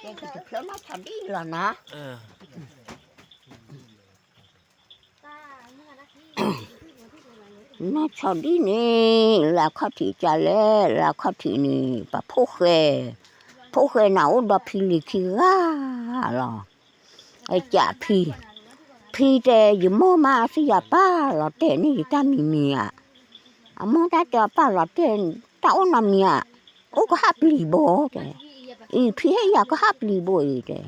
တဲကတဖျၢၣ်နီၢ်ဆီဒံၣ်လီၤနီၤ. နီၢ်ဆီဒံၣ်န့ၣ် လၢအခီၣ်ထံးကလဲၣ်, လၢအခီၣ်ထံးန့ၣ် ပှၤဖိၣ်ဃဲ, ဖိၣ်ဃဲန့ၣ်အိၣ်ဒီးဖံလံၤခံဂၤလီၤ. အကးဖံ, ဖံတဲ ယမိၢ်မါသံယၤပာ်လီၤတဲာ်န့ၢ်ယတၢ်မံၤမံၤဧါ. အမိၢ်တၢ်တဲပာ်လီၤတဲာ် တၢ်အိၣ်နီတမံၤဧါ, အိၣ်ကဟၣ်ပျံၤဘိတဲ, အံၤဖံဟ့ၣ်ယၤကဟၣ်ပျံၤဘိအံၤတဲ,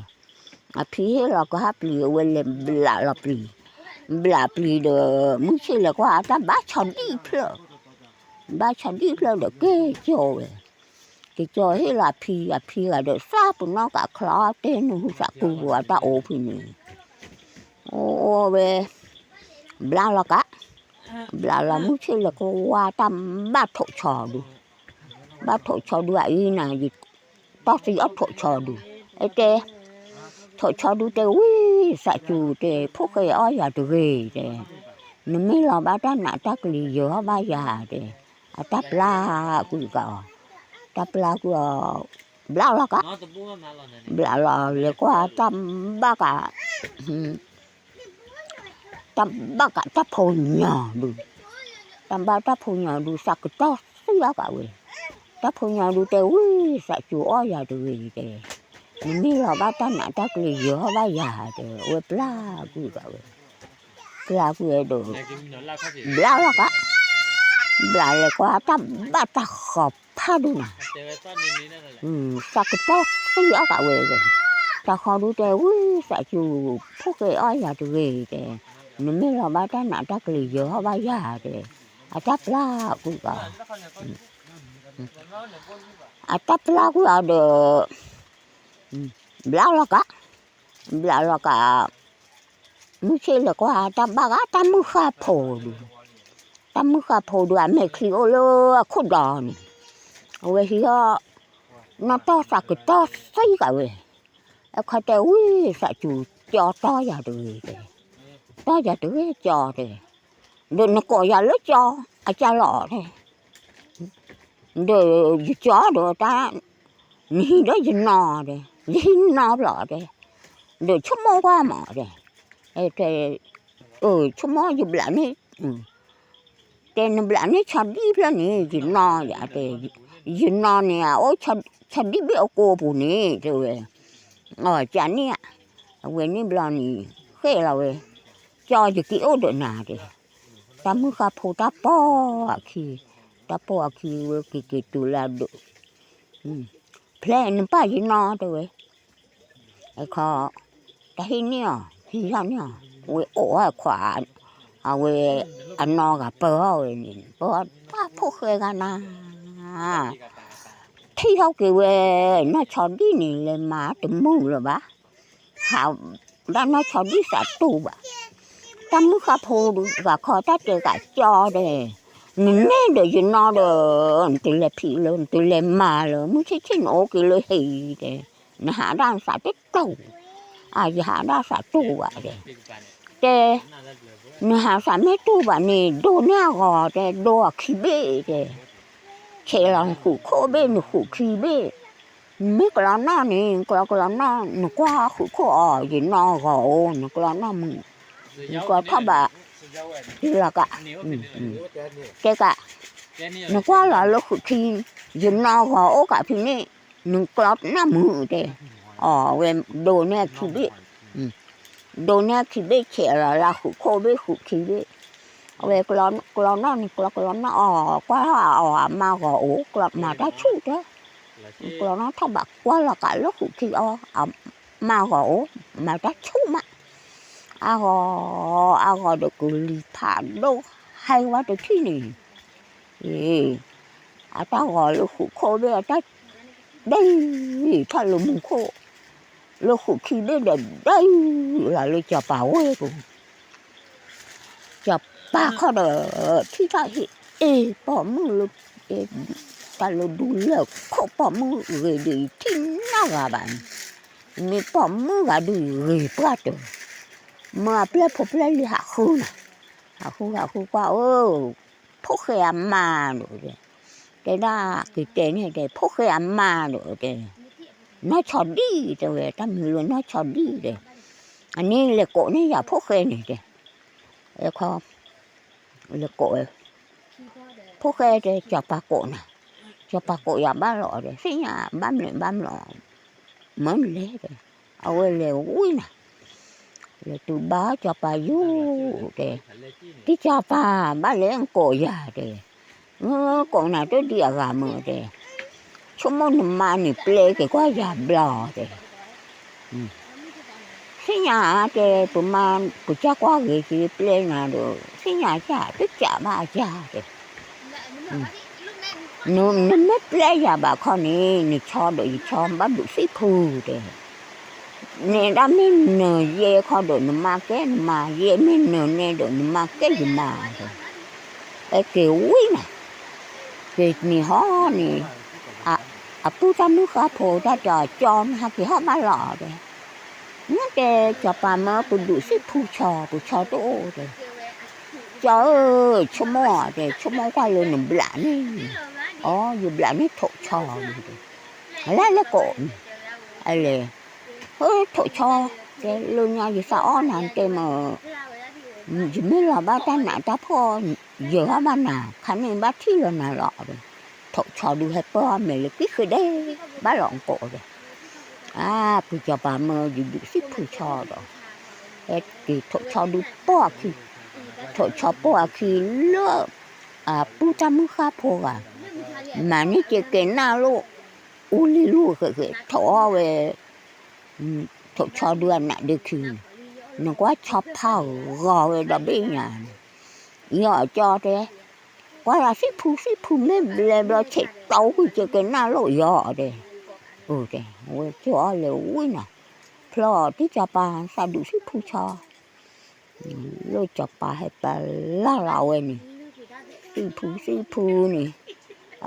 အဖံဟ့ၣ်လီၤကဟၣ်ပျံၤ အဝဲလဲၤဘျးလီၤပျံၤ, ဘျးပျံၤဒီး မုၢ်ဆ့ၣ်လဲၤကွၢ်တၢ်ဘၣ်ဆီဒံၣ်ဖျၢၣ်, ဘၣ်ဆီဒံၣ်ဖျၢၣ်ဒီးက့ၤကၠီဝဲ, က့ၤကၠီဟ့ၣ်လီၤအဖံ, အဖံဂၤဒီးသးပနီၣ်ကးချီတဲနုာ်ဟူသးကူပူၤအတၢ်အိၣ်ဖဲန့ၣ်, အိၣ်ဝဲ ဘျးလီၤကး, ဘျးလီၤ မုၢ်ဆ့ၣ်လဲၤကွၢ်တၢ်ဘၣ်ထိးဆီဒု, ဘၣ်ထိးဆီဒုအအံၤနၤ, ယတီၢ်သံအီၣ်ထိးဆီဒု, အတဲ, ထိးဆီဒုတဲဝံသးစူၤတဲ ဖိၣ်ဃဲအီၣ်ယၤတဂ့ၤတဲ, နမ့ၢ်လီၤဘၣ်တၢ်နးတၢ်ကလံၤယၢၤအီၣ်ဘၣ်ယၤတဲ, အတၢ်ပျၢ်ကွံာ်ကးအီၤ, တၢ်ပျၢ်ကွံာ်အီၤ, ဘျးလီၤကး, ဘျးလီၤလဲၤကွၢ်တၢ်ဘၣ်ကး တၢ်ဘၣ်ကးတၢ်ဖိညီဒု, တၢ်ဘၣ်တၢ်ဖိညီဒု သးကတီၢ်သံအီၣ်ကးဝဲ, တၢ်ဖိညီဒုတဲဝံသးစူၤအီၣ်ယၤတဂ့ၤတဲ, နမ့ၢ်လီၤဘၣ်တၢ်နးတၢ်ကလံၤယၢၤအီၣ်ဘၣ်ယၤတဲ အဝဲပျၢ်ကွံာ်ကးဝဲ, ပျၢ်ကွံာ်ဝဲဒီး ဘျးလီၤကး, ဘျးလဲၤကွၢ်တၢ်ဘၣ်တၢ်ဃီၤဖးဒိၣ်နၤ, သးကတီၢ်သံအီၣ်ကးဝဲ, တၢ်ဃီဒုတဲဝံသးစူၤ ဖိၣ်ဃဲအီၣ်ယၤတဂ့ၤတဲ, နမ့ၢ်လီၤဘၣ်တၢ်နးတၢ်ကလံၤယၢၤအီၣ်ဘၣ်ယၤတဲ, အတၢ်ပျၢ်ကွံာ်ကး, အတၢ်ပျၢ်ကွံာ်အီၤဒီး ဘျးလီၤကး, ဘျးလီၤကး, မုၢ်ဆ့ၣ်လဲၤကွၢ်တၢ်ဘၣ်ဂၤ တၢ်မုၢ်ဃၢ်ဖိဒု, တၢ်မုၢ်ဃၢ်ဖိဒု အမဲာ်ချံအိၣ်လၢအခိၣ်ဒီန့ၣ်, အဝဲဟံးအီၣ် နီၢ်တီၢ်သးကတီၢ်သံကးဝဲ, အခီတဲဝံသးစူၤ ကၠီတီၢ်ယၤတဂ့ၤတဲ, တီၢ်ယၤတဂ့ၤကၠီတဲ, ဒီးနကိးယၤလၢကၠီ အကၢ်လီၤတဲ ဒီးယကၠီဒီးတၢ်, နဟံးဒီးယနီၤဒီး ယဟံးနီၤဘျီတဲ, ဒီးဆိကမိၣ်ကွၢ်မးတဲ, တဲ, ဆိကမိၣ်ယဘျးန့ၣ်, တဲနဘျးန့ၣ်ဆီဒံၣ်ဖျၢၣ်န့ၣ် ယနီၤယၤတဲ, ယနီၤန့ၣ် အအိၣ်ဆီဒံၣ်ဘ့ၣ်အကိာ်ပူၤန့ၣ်တဲဝဲ, အကန့ၣ်ဧါ, အဝဲန့ၣ်ဘျီန့ၣ် ဃဲလီၤဝဲ, ကၠီယက့ၤအိၣ်ဒီးနၤတဲ, တၢ်မုၢ်ဃၢ်ဖိတၢ်ပိာ်အခံ, တၢ်ပိာ်အခံဝဲက့ၤက့ၤတုၤလၢဒိး, ဖျဲးနပၢ်ယနီၤတဲဝဲ, အခီ, တၢ်ဟံးန့ၢ်အီၤ ဟံးထီၣ်န့ၢ်အီၤ, ဝဲအိၣ်ဝဲခွး, အဝဲ, အနီၢ်ဂၤပၢအီၤဝဲန့ၣ် ပၢတၢ်ဖိၣ်ဃဲဂၤနၤ, ထံၣ်ထီၣ်က့ၤဝဲ, နီၢ်ဆီဒံၣ်န့ၣ် လဲၤမၤတမုာ်လၢၤဘၣ်, ဟး, ဒၣ်နီၢ်ဆီဒံၣ်သးတူၢ်ဘၣ်, တၢ်မုၢ်ဃၢ်ဖိဂၤခီတၢ်တဲကးကၠီတဲ, နန့ၢ်ဒီးယနီၤဒီး, နတလဲၤဖံးလၢ နတလဲၤမၤလၢ မုၢ်ဆ့ၣ်ဆ့ၣ်နအိၣ်က့ၤလၢဟံၣ်တဲ, နဟးဒၣ်နသးတတူၢ်, အယဟးဒၣ်သးတူၢ်ဘၣ်တဲ, တဲ, နဟးသးမ့ၢ်တူၢ်ဘၣ်န့ၣ် ဒိးန့ၢ်အဂီၤတဲ ဒိးအခံဘ့ၣ်တဲ, ဆဲးလီၤနဃုာ်ခိၣ်ဘ့ၣ် နဃုာ်ခံဘ့ၣ်, မ့ၢ်ကျီနီၣ်န့ၣ် ကျီကျီနီၣ် နကွၢ်ဃုာ်ခိၣ်အီၤ ယနီၤဂီၤအိၣ် နကျီနီၣ်မုာ်, နကျီထီၣ်ဘး, လီၤကး, တဲကး, နကွၢ်လီၤလၢဃုာ်ခံ, ယနီၤဂီၤအိၣ်ကးဖဲန့ၣ်, နကျီနီၣ်မုာ်တဲ, အီၤဝဲဒိးန့ၢ်အခံဘ့ၣ် ဒိးန့ၢ်အခံဘ့ၣ်ဆဲးလီၤလၢဃုာ်ခိၣ်ဘ့ၣ်ဃုာ်ခံဘ့ၣ်, အဝဲကျီနီၣ်န့ၣ် ကျီကျီနီၣ်အီၤ ကွၢ်ထီၣ်အီၤအမါဂီၤအိၣ် ကျီမၤတၢ်ဆူၣ်တဲ, ကျီနီၣ်ထီၣ်ဘးကွၢ်လီၤကးလၢဃုာ်ခံအီၤ အမါဂီၤအိၣ် မၤတၢ်ဆူၣ်မး, အါဂီၤ, အါဂီၤဒီးကလံၤဖးဒိၣ် ဟဲဝဲတထံၣ်န့ၣ် အတၢ်ဂီၤလၢဃုာ်ခိၣ်ဘ့ၣ်အတၢ်, ဒ်ထီၣ်လၢမူခိၣ်, လၢဃုာ်ခံဘ့ၣ်ဒီး ဒ်လီၤလၢစီၤပၤဝဲၢ်ပူၤ, စီၤပၤခီဒီး ထံၣ်ထီၣ်ဟ့ၣ်အ့ၣ်ပိာ်မုၣ်လၢ, တၢ်လၢဒူလၢၢ်ခိၣ်ပိာ်မုၣ်ဂ့ၤဒ်အံၤထံၣ်နီတဂၤဘၣ်န့ၣ်, မ့ၢ်ပိာ်မုၣ်ဂၤဒ်အံၤဂ့ၤပှၢ်တၢၢ်, မၢအပျဲၢ်ဖိပျဲၢ်လံၤဟးဃုနၤ, ဟးဃုဟးဃုကွၢ်ဧၢ, ဖိၣ်ဃဲအမါဒီးတဲ, တဲဒၣ်က့ၤတဲန့ၣ်တဲ ဖိၣ်ဃဲအမါဒီးတဲ, နီၢ်ဆီဒံၣ်တဲဝဲ, တၢ်မံၤလၢနီၢ်ဆီဒံၣ်တဲ, အန့ၣ်လဲၤကိးန့ၢ်ယၤဖိၣ်ဃဲန့ၣ်တဲ, ခီ လဲၤကိးဝဲ, ဖိၣ်ဃဲတဲ စီၤပၤကိးနၤ, စီၤပၤကိးယၤဘၣ်လီၤတဲ, သ့ၣ်ညါဘၣ်မနုၤဘၣ်မနုၤ မၢနလဲၤတဲ, အဝဲလဲၤဝံၤနၤ, လဲၤတုၤဘါစီၤပၤယိာ်တဲ, တံၢ်စီၤပၤ ဘၣ်လဲၤကိးယၤတဲ, ကိးနၤတဒ်အဂၤမုၢ်တဲ, ဆိကမိၣ်နမါန့ၣ်ပျဲက့ၤကွၢ်ယၤဘျီတဲ, သ့ၣ်ညါတဲ, ပမါ ပစၢ်ကွၢ်ဂ့ၤက့ၤပျဲနၤဒီး သ့ၣ်ညါစၢ်တစးဘၣ်အစၢ်တဲ နမ့ၢ်ပျဲယၤဘၣ်ခီန့ၣ် နဆီဒီးယဆီဘၣ်ဒုးသံၣ်ဖူတဲ, နဒါမ့ၢ်နယဲခီဒီးနမါကဲနမါ, ယဲမ့ၢ်နနဲဒီးနမါကဲယမါတဲ, အဲက့ၤဝံၤနၤ, က့ၤန့ၣ်ဟီန့ၣ်, အပုၢ်တၢ်မုၢ်ဃါဖိတၢ်တဲအီၤ ကၠီနဟဲက့ၤဟီၣ်ဘၣ်လီၤတဲ, နတဲ စီၤပၤမၢပဒုးသံၣ်ဖူဆီ ပဆီတအိၣ်တဲ, ကၠီဧၢ, ဆိကမိၣ်အီၤတဲ, ဆိကမိၣ်ကွၢ်လၢနဘျးန့ၢ်, အိ ယဘျးန့ၢ်ထိးဆီတဲ, အလၢလဲၤကိးန့ၣ်, အလဲၤ, ထိးဆီ, တဲလၢညါယသးအီၣ်နၤတဲမၢ ယမ့ၢ်လီၤဘၣ်တၢ်နးတၢ်ဖှီၣ်, ယဲၤအီၣ်ဘၣ်နၤ ခါန့ၣ်ဘၣ်ထံၣ်လီၤနၤလီၤ, ထိးဆီဒုးဟဲပၢၢ်အီၣ်မဲာ်လၢကံၣ်ဃ့ဒဲး, ဘၣ်လီၤကိးဒီး, အါ ပစီၤပၤမၢယဒုးသံၣ်ဖူဆီဒီး, ဟဲက့ၤထိးဆီဒုးပိာ်အခံ, ထိးဆီပိာ်အခံလၢ အပုၢ်တၢ်မုၢ်ဃါဖိဂၤ, မၤန့ၢ်က့ၤကဲနၢ်လိၣ်, အူလံၤလူၢ်ဃဲးဃဲးထိးအီၣ်ဝဲ ထိးဆီဒုးအနးဒုးခံ, နကွၢ်ဆီဖါဂီၤဝဲဒီးဘ့ၣ်ညါန့ၣ်, ယီၤကၠီတဲ, ကွၢ်လၢသံၣ်ဖူသံၣ်ဖူမ့ၢ်ဘျဲဘျီ ဆဲးတီဝံၤက့ၤကဲနၢ်လိၣ်ယီၤတဲ, အဝဲကၠီအီၤလဲၤဝံၤနၤ, ဖျီတံၢ်စီၤပၤသးဒုးသံၣ်ဖူဆီ လၢစီၤပၤဟဲပလၢ်လီၤဝဲန့ၣ်, သံၣ်ဖူသံၣ်ဖူန့ၣ်,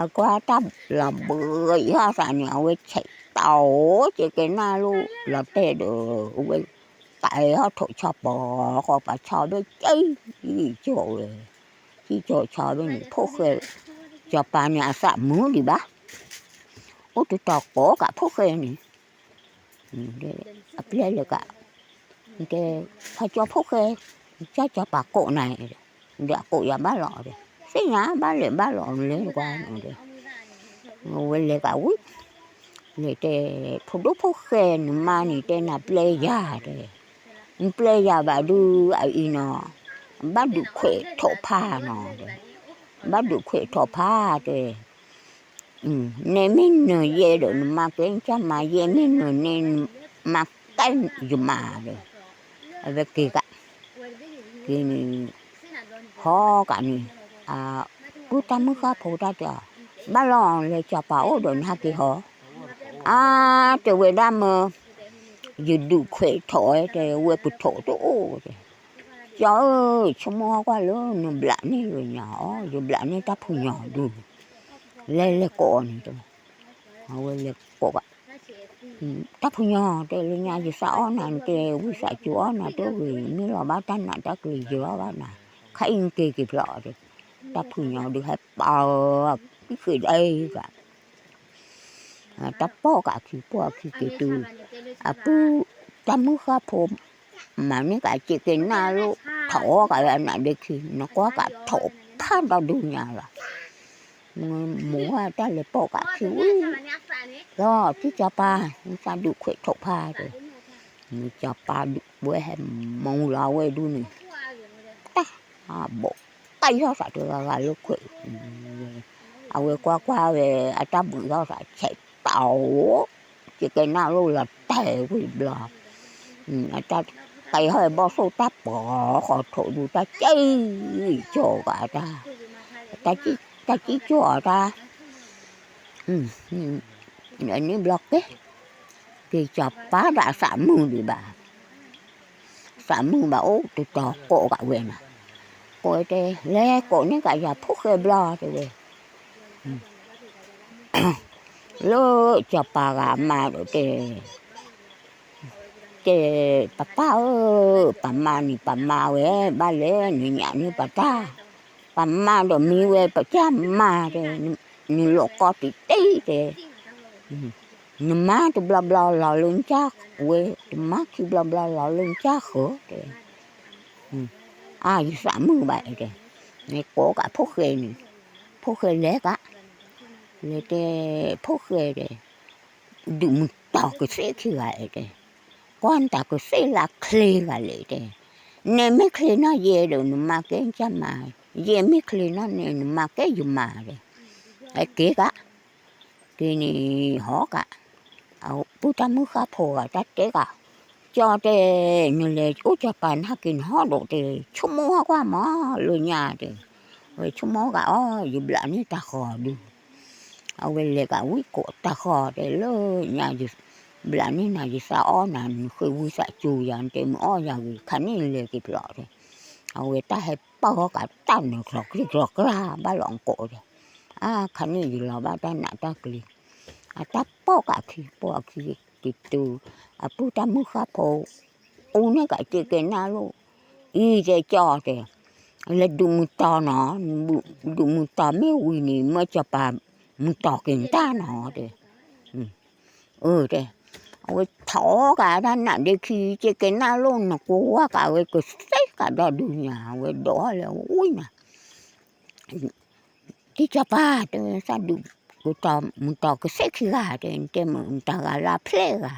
အကွၢ်တၢ်လီၤဘှံးယီၤသးန့ၣ် အဝဲဆဲးတီက့ၤကဲနၢ်လိၣ်လီၤတဲာ်ဒီး, အဝဲ ပာ်ဟီၣ်ထိးဆီပီၤဃီပာ်ဆီဘ့ၣ်ကၠံၣ်ကၠိဝဲ, ကၠံၣ်ကၠိဆီဘ့ၣ်န့ၣ် ဖိၣ်ဃဲ, စီၤပၤန့ၣ်အသးမုာ်ဒံးဘၣ်, အိၣ်တတီၤကိးကးဖိၣ်ဃဲန့ၣ် အပျဲၢ်လဲၤကး, တဲ, ဖါကၠီဖိၣ်ဃဲ, ကၢ်စီၤပၤကိးနၤ, ဒီးအကိးယၤဘၣ်လီၤ, သ့ၣ်ညါဘၣ်လဲၤဘၣ်လီၤလဲၤကွၢ်, ဝဲလဲၤကးဝံၤ, လဲၤတဲ, ဖိဒိၣ်ဖိၣ်ဃဲ နမါန့ၣ်တဲနၤပျဲယၤတဲ, နပျဲယၤဘၣ်ဒုးအအံၤနီၤ, ဘၣ်ဒုးခွဲးထိးဖါနီၤ, ဘၣ်ဒုးခွဲးထိးဖါတဲ နဲမ့ၢ်နယဲဒီးနမါကဲကၢ်မါ, ယဲမ့ၢ်နနဲနမါကဲယမါဒီး, အဝဲက့ၤကး, က့ၤန့ၣ်, ဟီကးန့ၣ်, ပုၢ်တၢ်မုၢ်ဃါဖိတၢ်တဲအီၤ, ဘၣ်လီၤလဲၤစီၤပၤအိၣ်ဒီးနဟဲက့ၤဟီ, အါ တဲဝဲဒၣ်မၢ ယဒုးခွဲးထိးဝဲတဲ ဝဲပထိးတအိၣ်တဲ, ကၠီဧၢ, ဆိကမိၣ်ကွၢ်လၢနဘျးန့ၢ်လၢညါအီၤ ယဘျးန့ၢ်တၢ်ဖုညီၤဒုး, လဲၤလဲၤကိးန့ၣ်တဲ, အဝဲလဲၤကိးဘၣ်, တၢ်ဖုညီၤတဲလၢညါ ယသးအီၣ်နၤတဲ ဝံသးစူၤအီၣ်နၤတဂ့ၤ မ့ၢ်လီၤဘၣ်တၢ်နးတၢ်ကျံၤယဲၤအီၣ်ဘၣ်နၤ, ခါအံၤနက့ၤက့ၤဖျီအီၤတဲ, တၢ်ဖုညီၤဒုးဟဲပာ်အီၤ, ကံၣ်ဃ့ဒဲးကး တၢ်ပိာ်ကးခံပိာ်အခံက့ၤတုၤ, အပုၢ်တၢ်မုၢ်ဃါဖိ မၤန့ၢ်ကးစ့က့ၤနၢ်လိၣ်, ထိးအီၣ်ကးဝဲအနးဒ့ခံ, နကွၢ်ကးထိးဖးဒီဒူၣ်ညါလီၤ, မုၢ်ဝဲတၢ်လဲၤပိာ်ကးခံဝံၤ, ဒီးတံၢ်စီၤပၤ နသးဒုးခွဲးထိးဖးတဲ, မုၢ်စီၤပၤဒုးဝဲဟဲမူလီၤဝဲဒုးန့ၣ်, တၢ် ဘိး တၢ်ယီၢ်သးတဂၤဂၤလၢခွဲး, အဝဲကွၢ်ကွၢ်ဝဲ အတၢ်ဘှံးယီၢ်သးဆဲးတီ, စ့ကဲနၢ်လိၣ်လီၤတဲာ်ဝံၤဘျီ, အတၢ်ကဲဟီၣ်ဘီၣ်သိၣ်တၢ်ပီၤဃီထိးဒုးတၢ်ကံၣ်ကၠိဂၤတၢ်, တၢ်ကံၣ်ကၠိအီၤတၢ် န့ၣ်ဘျီကဲ, က့ၤစီၤပၤဒီးအသးမုာ်ဒံးဘၣ်, သးမုာ်ဘၣ်အိၣ်တတီၤကိးကးဝဲနၤ, ကိးဝဲတဲ လဲၤကိးန့ၢ်ကးယၤဖိၣ်ဃဲဘျီတဲဝဲ, လၢစီၤပၤဂၤအမါဒီးတဲ, တဲ, ပၢ်ပၢ်ဧၢ, ပမါန့ၣ်ပမါဝဲ, ဘၣ်လဲၣ်နညၣ်န့ၢ်ပတၢ်, ပမါဒီးမံဝဲပကၢ်မါတဲ, နလိာ်ကီတံာ်တံာ်တဲ, နမါတဘျီဘျီလီၤလၢနကၢ်ဝဲ, တမါခံဘျီဘျီလီၤလၢနကၢ်ဃၢၤတဲ, အါ ယသးမုာ်ဘၣ်တဲ, နကိးကးဖိၣ်ဃဲန့ၣ်, ဖိၣ်ဃဲလဲၤကး, လဲၤတဲ, ဖိၣ်ဃဲတဲ, ဒုးမုၢ်တီၤကသ့ၣ်ခံဂၤတဲ, ကွၢ်နတၢ်ကသ့ၣ်လၢချ့ဂၤလဲၣ်တဲ, နဲမ့ၢ်ချ့နီၢ်ယဲဒီး နမၤကဲကၢ်မၤ, ယဲမ့ၢ်ချ့နီၢ်နဲ နမၤကဲယမၤတဲ, ဟဲက့ၤကး က့ၤန့ၣ် ဟီကး, ပုၢ်တၢ်မုၣ်ဃၣ်ဖိဂၤတၢ်တဲကး, ကၠီတဲ, နလဲၤအိၣ်ကၠီၤပၤနဟဲက့ၤနဟီၣ်ဒီးတဲ, ဆိကမိၣ်ကွၢ်မးလၢညါတဲ, ဝဲဆိကမိၣ်ကးအီၤ ယဘျးန့ၢ်တၢ်ဃီၤဒုး, အဝဲလဲၤကးဝံၣ်ကိးတၢ်ဃီၤတဲလၢညါ, ယဘျးန့ၢ်နၤ ယသးအီၣ်နၤ နဃ့ဝံသးစူၤယၤ နတဲမုၢ်အီၣ်ယၤဂ့ၤ ခါန့ၣ်လဲၤက့ၤဖျိးတဲ, အဝဲတၢ်ဟဲပၢၢ်ကးတၢ်နၢၤကျီၤကျံကျီၤကျါ ဘၣ်လီၤကိးတဲ, အခါန့ၣ်ယလီၤဘၣ်တၢ်နးတၢ်ကျံၤ, အတၢ်ပိာ်ကးခံ ပိာ်အခံ တတုၤ, အပုၢ်တၢ်မုၣ်ဃၣ်ဖိ အူန့ၢ်ကးစ့ကဲနၢ်လိၣ်, အံၤတဲကၠီတဲ, လဲၤဒုးမုၢ်တီၤနီၤ, ဒုးမုၢ်တီၤမ့ၢ်ဝံၤန့ၣ် မၢကၠီၤပၤမုၢ်တီၤက့ၤနတၢ်နီၤတဲ, အၢတဲ, အဝဲထီၣ်ကးတၢ်နးဒ့ခံ စ့ကဲနၢ်လိၣ် နကွၢ်ကးဝဲကသ့ၣ်ကးဒီဒုးညါ အဝဲဒိးလဲၤဝံၣ်နၤ တံၢ်ကၠီၤပၤတဲဝဲ သးဒုးကတီၤမုၢ်တီၤကသ့ၣ်ခံဂၤတဲ နတဲမုၢ်နတၢ်ဂၤလၢဖျဲၣ်ဂၤ,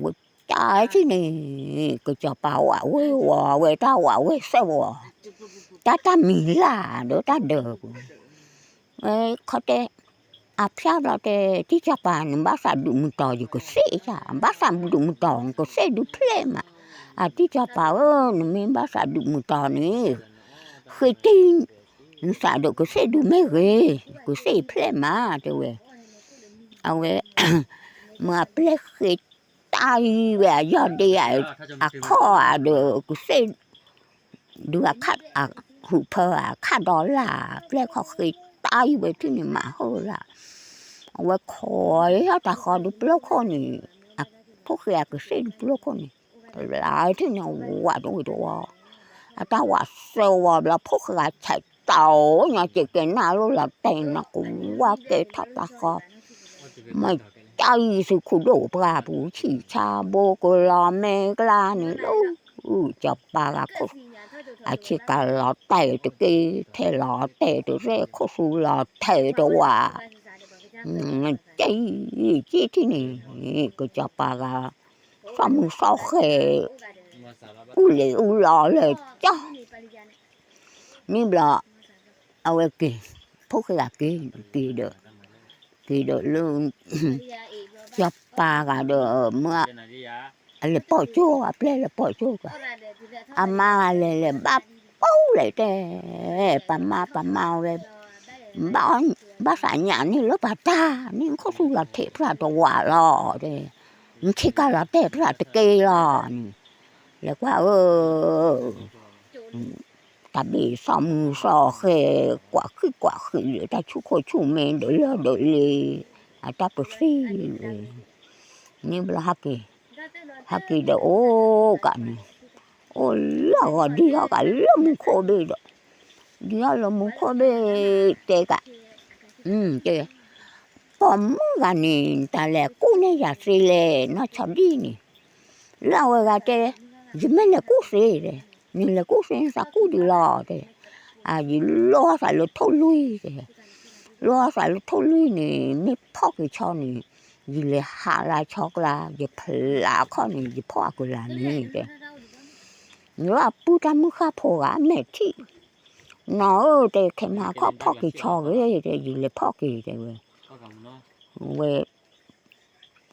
ဝဲတၢ်ထံၣ်န့ၣ်, ကစီၤပၤဝးဝဲဝီၤ ဝဲတၢ်ဝးဝဲစဲဝီၤ, တၢ်တၢ်မံၤလၢ်ဒီးတၢ်ဒၢးပူၤ, ခီတဲ, အဖျါလီၤတဲ, တံၢ်ကၠီၤပၤ နဘၣ်သးဒုးမုၢ်တီၤယကသ့ၣ်ယါ, ဘၣ်သးဒုးမုၢ်တီၤနကသ့ၣ်ဒုးဖျဲၣ်မး, အတံၢ်ကၠီၤပၤဧၢ နမ့ၢ်ဘၣ်သးဒုးမုၢ်တီၤန့ၣ်, ဃ့တံၢ် နသးဒီးကသ့ၣ်ဒုးမ့ၢ်ဂ့ၤ, ကသ့ၣ်ဖျဲၣ်မးတဲဝဲ, အဝဲ, မ့ၢ်အပျဲၢ်ဃ့တၢ်အံၤဝဲ အယီၢ်ဒ့ဧါ, အခီၣ်ဧါဒီးကသ့ၣ်, ဒုးအခါ, ဟူးဖၢဧါခၣ်ဒီလၢ်, ပျဲၢ်ခီဃ့တၢ်အံၤဝဲထံၣ်န့ၣ်မၤဟၢလၢ်, အဝဲခိးယီၢ်တၢ်ဃီဒုးပျိခိၣ်န့ၣ်, ဖိၣ်ဃဲအကသ့ၣ်ဒုးပျိခိၣ်န့ၣ်, လၢထံၣ်န့ၣ်ဝးတဝံၤတဝီ, အတၢ်ဝးစဲဝီၤဘျီ ဖိၣ်ဃဲဂၤဆဲးတီၤညါ စ့ကဲနၢ်လိၣ်လီၤတဲာ်န့ၣ် ကဝါကဲထီၣ်တၢ်ဃီ, မ့ၢ်တၢ်အံၤသုးခိၣ်ဒိၣ်ပှၢ်ပူၤ ဆံၣ်ဆါဘိကလီၤမဲာ်ကျါန့ၣ်လီၤ, ကစီၤပၤဂၤခိၣ်, အဆ့ကၤလီၤတဲာ်တက့ၢ် ထဲလီၤတဲာ်တရဲၣ် ခိၣ်သူလီၤထဲးတဝး, က့ၤ, က့ၤထံၣ်န့ၣ်, ကစီၤပၤဂၤ, စီၤမုၢ်စီၤဃဲၤ, အူလ့ၤအူလီၤလၢကၠီ, န့ၣ်ဘျီ, အဝဲက့ၤ, ဖိၣ်ဃဲဂၤက့ၤ, က့ၤဒီး, က့ၤဒီးလၢ, ကစီၤပၤဂၤဒီးမ့ၢ်, အလဲၤပိာ်ကၠိ အပျဲၢ်လဲၤပိာ်ကၠိက, အမါဂၤလဲၤလဲၤဘၣ်ပိာ်လဲၤတဲ, ပမါပမါဝဲ, ဘၣ်သးညၣ်န့ၣ်လၢပှၤတၢ်န့ၣ် ခိၣ်သူလီၤထဲးဖျၢၣ်တဝးလီၤတဲ, နဆ့ကၤလီၤတဲာ်ဖျၢၣ်တက့ၢ်လီၤန့ၣ်, လဲၤကွၢ်ဧၢ တၢ်ဘ့ၣ်စီၤမုၢ်စီၤဃဲၤ ကွၢ်ဃံကွၢ်ဃံၤလၢတၢ်ဆူၣ်ခိၣ်ဆူၣ်မဲာ်ဒီးလၢဒီးလ့ၤ, အတၢ်ပသံၣ်, န့ၣ်ဘျီဟဲက့ၤ, ဟဲက့ၤဒီးအိၣ်ကးန့ၣ်, အိၣ်လၢအဂီၢ်ဒ်ဟီၣ်ကးလၢမူခိၣ်ဘ့ၣ်ဒီး, ဒ်ဟီၣ်လၢမူခိၣ်ဘ့ၣ်တဲကး, တဲ, ပိာ်မုၣ်ဂၤန့ၣ် တၢ်လဲၤကူၣ်န့ၢ်ယၤသ့လဲၣ် နီၢ်ဆီဒံၣ်န့ၣ်, လၢအဝဲဂၤတဲ, ယမ့ၢ်လဲၤကူၣ်သ့တဲ, နလဲၤကူၣ်သ့သးကူၣ်ဒံးလီၤတဲ, ယလိၣ်သးလၢထိၣ်လွံၢ်တဲ, လိၣ်သးလၢထိၣ်လွံၢ်န့ၣ် မ့ၢ်ဖီၣ်က့ၤဆီန့ၣ်, ယလဲၤဟးလၢဆီကျါ ယဖျးအခီၣ်န့ၣ် ယဖီၣ်အကလၤန့ၣ်တဲ, လၢအပုၢ်တၢ်မုၢ်ဃၣ်ဖိဂၤမဲာ်ထံၣ်, နီၢ်ဧၢတဲ ခဲမဟါခီဖီၣ်က့ၤဆီဂ့ၤတဲ ယလဲၤဖီၣ်က့ၤတဲဝဲ, ဝဲ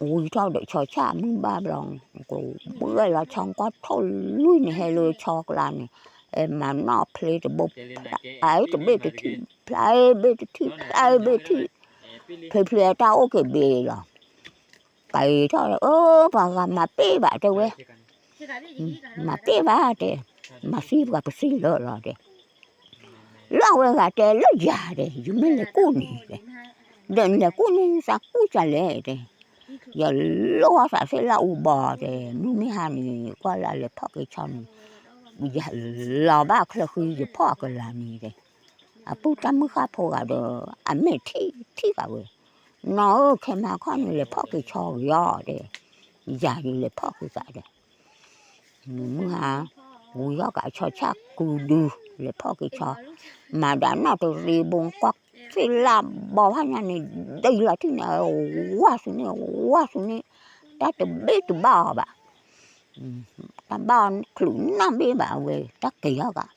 ဝံၤထီၣ်ဒီးဆီဆၣ်မုၢ်ဘၣ်ဘျီ, ကဝဲလီၤဆီကွၢ်ထိၣ်လွံၢ်န့ၣ် ဟဲလၢဆီကျါန့ၣ်, အဲမၤနီၣ်ဖျ့တဘိ, ဖျါတဘ့ၣ်တထံၣ်, ဖျါဘ့ၣ်တထံၣ်, ဖျါဘ့ၣ်တထံၣ်, ဖျါဖျါတၢ်အိၣ်က့ၤဘ့ၣ်လီၤ, က့ၤထီၣ်, အၢ ပှၤဂၤမၤပ့ၢ်ဘၣ်တဲဝဲ, မၤပ့ၢ်ဘၣ်တဲ, မၤသံပှၤပသံလၢာ်လီၤတဲ လၢအဝဲဂၤတဲလၢယၤတဲ ယမ့ၢ်လဲၤကူၣ်န့ၣ်တဲ, ဒီးနလဲၤကူၣ်န့ၣ်သးကူၣ်ကလဲၣ်တဲ, ယလိၣ်သးသ့လၢအူဘီတဲ, မုၢ်မ့ၢ်ဟါန့ၣ် ကွၢ်လၢလဲၤဖီၣ်က့ၤဆီန့ၣ်, ယလီၤဘၣ်ချၢဃံ ယဖီၣ်အကလၤန့ၣ်တဲ, အပုၢ်တၢ်မုၢ်ဃၣ်ဖိဂၤဒီး အမဲာ်ထံၣ်ထံၣ်ဃာ်ဝဲ, နီၢ်ဧၢ ခဲမုၢ်ခီန့ၣ် လဲၤဖီၣ်က့ၤဆီဂ့ၤအီၤတဲ, ယၤယလဲၤဖီၣ်က့ၤသးဒီး မုၢ်ဟါ, ဝံၤထီၣ်ကးဆီဆၣ်ကုဒု, လဲၤဖီၣ်က့ၤဆီ, မၤဒၣ်နီၢ်တရံးဘိ ကွၢ်သ့ၣ်လၣ်ဘီဖးညါန့ၣ် ဒ်လီၤထံၣ်န့ၣ် ဝါဆူန့ၣ် ဝါဆူန့ၣ်, တၢ်တဘ့ၣ်တဘၣ်အီၤဘၣ်, တၢ်ဘၣ်ချုးနီၢ်ဘ့ၣ်ဘၣ်ဝဲ တၢ်က့ၤထီၣ်ကး,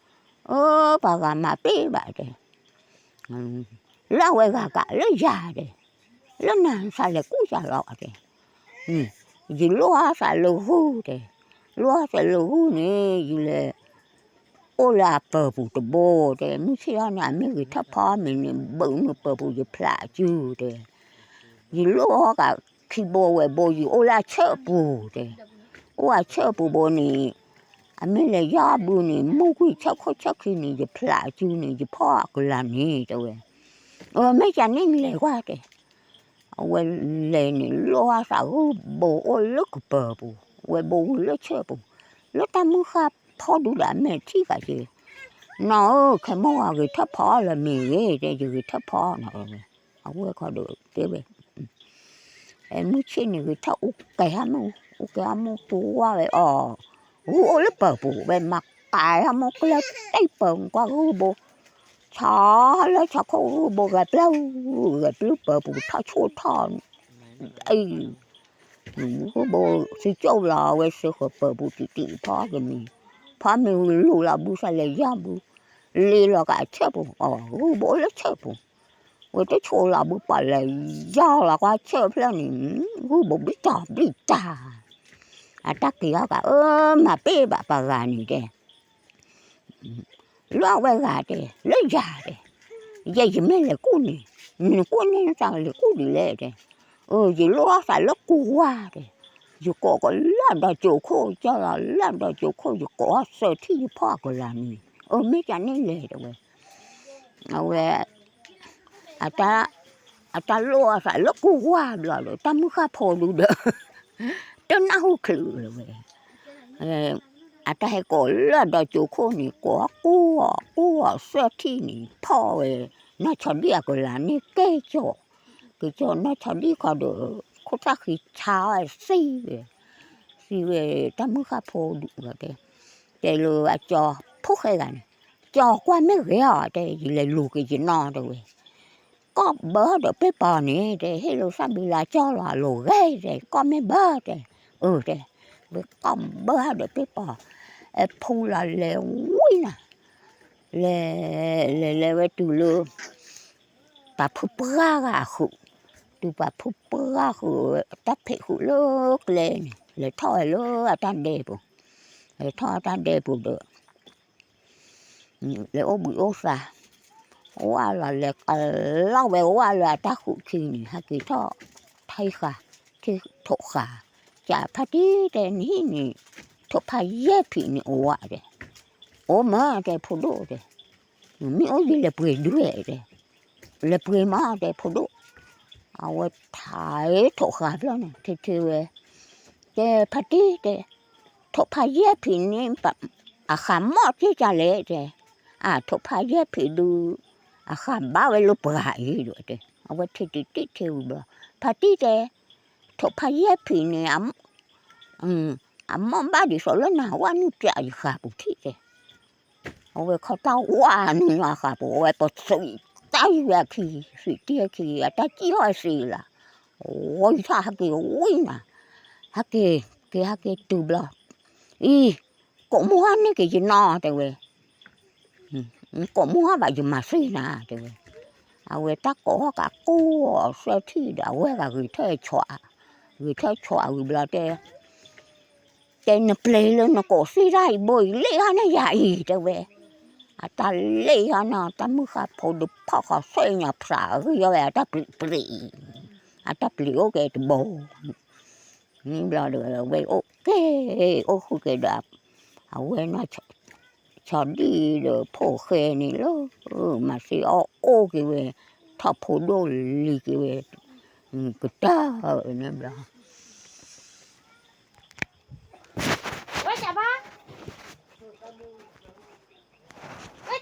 အၢ ပှၤဂၤမၤပ့ၢ်ဘၣ်တဲ လၢအဝဲဂၤကးလၢယၤတဲ, လၢနၤသးလဲၤကူၣ်ယၤလီၤတဲ, ယလိၣ်အီၣ်သးလၢဂုၢ်တဲ, လိၣ်အီၣ်သးလၢဂုၢ်န့ၣ် ယလဲၤ အိၣ်လၢအပၢၤပူၤတဘိတဲ, မုၢ်ဆ့ၣ်ထီၣ်န့ၣ် အမ့ၢ်ဂ့ၤထၢၣ်ဖီမ့ၢ်န့ၣ် ဘုးနုာ်ပၢၤပူၤယဖျးအစုတဲ, ယလိၣ်အီၣ်ကးခံဘိဝဲဘိ ယအိၣ်လၢအဆၢၣ်ပူၤတဲ, အိၣ်အဆၢၣ်ပူၤဘိန့ၣ် အမ့ၢ်လဲၤယီၢ်ဘုန့ၣ် မုၢ်ကွံာ်ဆၢၣ်ခိၣ်ဆၢၣ်ခံန့ၣ် ယဖျးအစုန့ၣ် ယဖီၣ်အကလၤန့ၣ်တဲဝဲ, အမ့ၢ်ကန့ၣ်နလဲၤကွၢ်တဲ, အဝဲလဲၤန့ၣ် လိၣ်အီၣ်သးဂုၢ်ဘိအိၣ်လၢကပၢၤပူၤ, ဝဲဘိဝံၤလၢဆၢၣ်ပူၤ, လၢတၢ်မုၢ်ဃၢ်ဖိဒုဒီးအမဲာ်ထံၣ်ကးက့ၤ, နီၢ်ဧၢ ခဲမိၢ်ဂ့ၤထၢၣ်ဖီလၢမ့ၢ်ဂ့ၤတဲ ယဂ့ၤထၢၣ်ဖီနီၤ, အဝဲခီဒီးတဲဝဲ မုၢ်ဆ့ၣ်န့ၣ်ဂ့ၤထၢၣ်အူကဲဟါမုၢ်, အူကဲဟါမုၢ်တူၢ်ဝါဝဲအီၤ, ဂုၢ်အိၣ်လၢပၢၤပူၤ ဝဲမၤကဲဟါမုၢ်ကျဲတ့ၢ်ပၢၤကွၢ်ဂုၢ်ဘိ, ဆီလၢဆီခိၣ်ဂုၢ်ဘိဂဲၤပျုၢ်, ဂဲၤပျုၢ်ပၢၤပူၤထီၣ်ဆိၣ်ထီၣ်, အံၤ ဂုၢ်ဘိသံကၠိၣ်လီၤ အဝဲစၢဃီၤပၢၤပူၤတံၢ်တံၢ်ဖီကမံၤ, ဖီမ့ၢ်ဝံၤလူၤလီၤဘုသးလဲၤယီၢ်ဘု, လ့လီၤကအဆၢၣ်ပူၤ, ဂုၢ်ဘိလၢဆၢၣ်ပူၤ, ဝဲတဆိးလီၤဘုပှၤလဲၤယီၢ်လီၤကွၢ်ဆၢၣ်ဖျၢၣ်န့ၣ်, ဂုၢ်ဘိဘျံၣ်တၢ်ဘျံၣ်တၢ်, အတၢ်က့ၤအီၤကး အၢ မၤပ့ၢ်ဘၣ်ပှၤဂၤန့ၣ်တဲ လၢအဝဲဂၤတဲ, လၢယၤတဲ, ယဲယမ့ၢ်လဲၤကူၣ်န့ၣ်, နကူၣ်န့ၣ်နသးလဲၤကူၣ်ဒ်လဲၣ်တဲ, အၢ ယလိၣ်အီၣ်သးလၢကူဝါတဲ, ယကိးကလၢဒီးကၠိခိၣ်ကၠီလီၤ လၢဒီးကၠိခိၣ် ယကိးအီၣ်သၢထံၣ်ယဖီၣ်အကလၤန့ၣ်, အၢမ့ၢ်ကန့ၣ်လဲၣ်တဲဝဲ, အဝဲ အတၢ်လိၣ်အသးလၢကူဝါဘျီဒီး တၢ်မုၢ်ဃၢ်ဖိဒုဒီး တနၢ်ဟူချုးလၢၤဝဲ, အတၢ်ဟဲကိးလၢဒီးကၠိခိၣ်န့ၣ် ကိးအီၣ်ကူအီၣ်ကူအီၣ်သၢထံၣ်န့ၣ် ဖီၣ်ဝဲ, နီၢ်ဆီဒံၣ်အကလၤန့ၣ်ကဲကၠီ, ကဲကၠီနီၢ်ဆီဒံၣ်ခီဒီး ခိၣ်သၣ်ဃံဆါအီၣ်သံဝဲ, သံဝဲတၢ်မုၢ်ဃၢ်ဖိဒုဒီးတဲ, တဲလၢအကၠီဖိၣ်ဃဲဂၤန့ၣ်, ကၠီကွၢ်မ့ၢ်ဂ့ၤအီၤတဲ ယလဲၤလူၤက့ၤယနီၢ်တဲဝဲ ကီၢ်ဘၢဒီးပ့ၢ်ပီၤန့ၣ်တဲ ဟ့ၣ်လီၤသၣ်ဘံလါကၠီလီၤအလိၤဂဲၤတဲ ကီၢ်မ့ၢ်ဘၢတဲ, အၢတဲ, ဝဲကီၢ်ဘၢဒီးပ့ၢ်ပီၤ, အဖူလီၤလဲၤဝံၤနၤ, လဲၤ, လဲၤလဲၤဝဲတုၤလၢ ပာ်ဖုပှၢ်ဂၤအဃုာ်, တုၤပာ်ဖုပှၢ်ဃုာ်ဝဲ တၢ်ဖံးဃုာ်လၢကျဲန့ၣ် လဲၤထီၣ်ဝဲလၢအတၢ်ဒဲပူၤ, လဲၤထီၣ်အတၢ်ဒဲပူၤဒီး လဲၤအိၣ်ဘှံးအိၣ်သါ, ဝၢ်လီၤလဲၤကလီဝဲဝၢ်လၢအတၢ်ဃုာ်ခံန့ၣ် ဟဲက့ၤထီၣ်, ထံဃာ်, ထံထိးဃာ်, ကးဖါတံၢ်တဲ နဟံၣ်န့ၣ်, ထိးဖးယဲၢ်ဖံးန့ၣ်အိၣ်ဧါတဲ, အိၣ်မးတဲဖိဒိၣ်တဲ, မ့ၢ်အိၣ်ယလဲၤပှ့ၤဒုးတဲ, လဲၤပှ့ၤမးတဲဖိဒိၣ်, အဝဲထါထိးဃာ်ဖျၢၣ်န့ၣ် ထဲထဲဝဲ, တဲဖါတံၢ်တဲ, ထိးဖးယဲၢ်ဖံးန့ၣ် အဃးမီၣ်က့ၢ်ကလဲၣ်တဲ, အထိးဖးယဲၢ်ဖံးဒုး, အဃးဘၣ်ဝဲလၢပှၤအံၤဒိးတဲ, အဝဲထဲတံၢ်တံၢ်ထဲဝံၤဘျီ, ဖါတံၢ်တဲ, ထိးဖးယဲၢ်ဖံးန့ၣ် အမီၣ်ဘၣ်ဒ်သိးလၢနၤဝဲနုာ်ပျးယဃာ်ပူၤထံၣ်တဲ, အဝဲခီတၢ်ဝါနုာ်အဃာ်ပူၤ အဝဲပသွံၣ်တၢ်ယွၤခံ, သွံၣ်တံၢ်ခံ အတၢ်စံၣ်ထီၣ်သံလၢ, ဝံထီၣ်ဟဲက့ၤဝံနၤ, ဟဲက့ၤ, က့ၤဟဲက့ၤတုၤဘျီ, အံၤ, ကိးမုၢ်ဟါန့ၢ်က့ၤယနီၢ်တဲဝဲ, ကိးမုၢ်ဟါဘၣ်ယမၤသံနၤတဲဝဲ, အဝဲတၢ်ကိးထီၣ်ကးကူအီၤသၢထံၣ်ဒီး အဝဲဂၤဂ့ၤထၢၣ်ဆီး, ဂ့ၤထၢၣ်ဆီးဝံၤဘျီတဲ တဲနပျ့ၤလၢနကိးသံတၢ်အံၤဘိအံၤ လ့ၣ်ဟီန့ၢ်ယၤအံၤတဲဝဲ, အတၢ်လ့ၣ်ဟီန့ၢ် တၢ်မုၢ်ဃၢ်ဖိဒုးဖီၣ်ဃီၤဆွဲညါဖျးဂံၢ်ယီၤဝဲ အတၢ်ပျ့ၤပျ့ၤ, အတၢ်ပျ့ၤအိၣ်ကဲတဘိ, န့ၣ်ဘျီဒီး အဝဲအိၣ်ကဲ, အိၣ်ဃုာ်ကဲဒီး, အဝဲနီၢ် ဆီဒံၣ်ဒီးဖိၣ်ဃဲန့ၣ်လၢ, မၤသံအီၣ်အိၣ်က့ၤဝဲ, ထီၣ်ဖိဒိၣ်လံၤက့ၤဝဲ, ကတၢၢ်န့ၣ်ဘျီ, ဝဲ